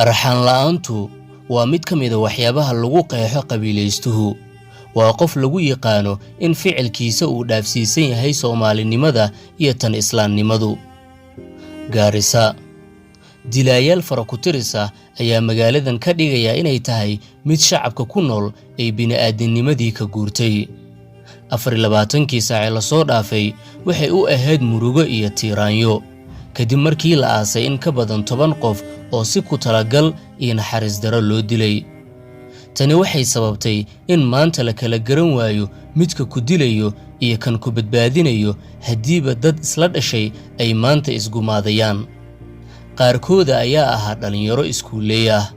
Arxan la'aantu waa mid ka mid ah waxyaabaha lagu qeexo qabiilaystuhu. Waa qof lagu yaqaano in ficilkiisa uu dhaafsiisan yahay Soomaalinimada iyo tan Islaamnimadu. Gaarisa, dilaayaal fara ku tiris ah ayaa magaaladan ka dhigaya inay tahay mid shacabka ku nool ay bini'aadinimadii ka guurtay. 24-kii saacee lasoo dhaafay waxay u ahayd murugo iyo tiiraanyo, kadib markii la aasay in ka badan 10 qof oo si ku talagal iyo naxariis daro loo dilay. Tani waxay sababtay in maanta la kala garan waayo midka ku dilayo iyo kan ku badbaadinayo, haddiiba dad isla dhashay ay maanta isgumaadayaan. Qaarkooda ayaa ahaa dhallinyaro iskuulleey ah.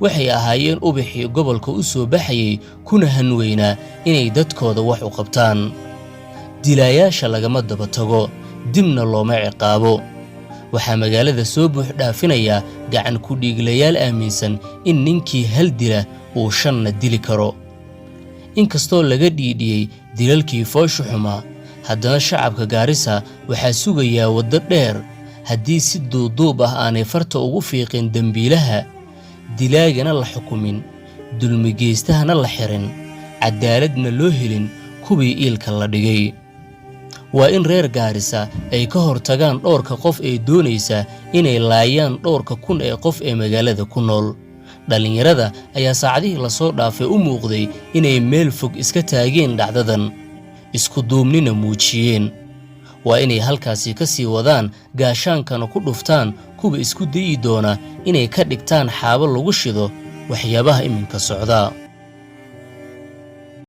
Waxay ahaayeen ubaxii gobolka u soo baxayay, kuna hanweynaa inay dadkooda wax u qabtaan. Dilaayaasha lagama daba tago, dibna looma ciqaabo. Waxaa magaalada soo buux dhaafinaya gacan ku dhiiglayaal aaminsan in ninkii hal dila uu shanna dili karo. Inkastoo laga dhiidhiyey dilalkii foosha xumaa, haddana shacabka Gaarisa waxaa sugayaa waddo dheer haddii si duuduub ah aanay farta ugu fiiqin dembiilaha, dilaagana la xukumin, dulmigeystahana la xirin, cadaaladna loo helin kuwii iilka la dhigay. Waa in reer Gaarisa ay ka hortagaan dhowrka qof ee doonaysa inay laayaan dhowrka kun ee qof ee magaalada ku nool. Dhallinyarada ayaa saacadihii lasoo dhaafay u muuqday inay meel fog iska taageen dhacdadan, isku duubnina muujiyeen. Waa inay halkaasi ka sii wadaan, gaashaankana ku dhuftaan kuwa isku dayi doona inay ka dhigtaan xaabo lagu shido waxyaabaha iminka socda.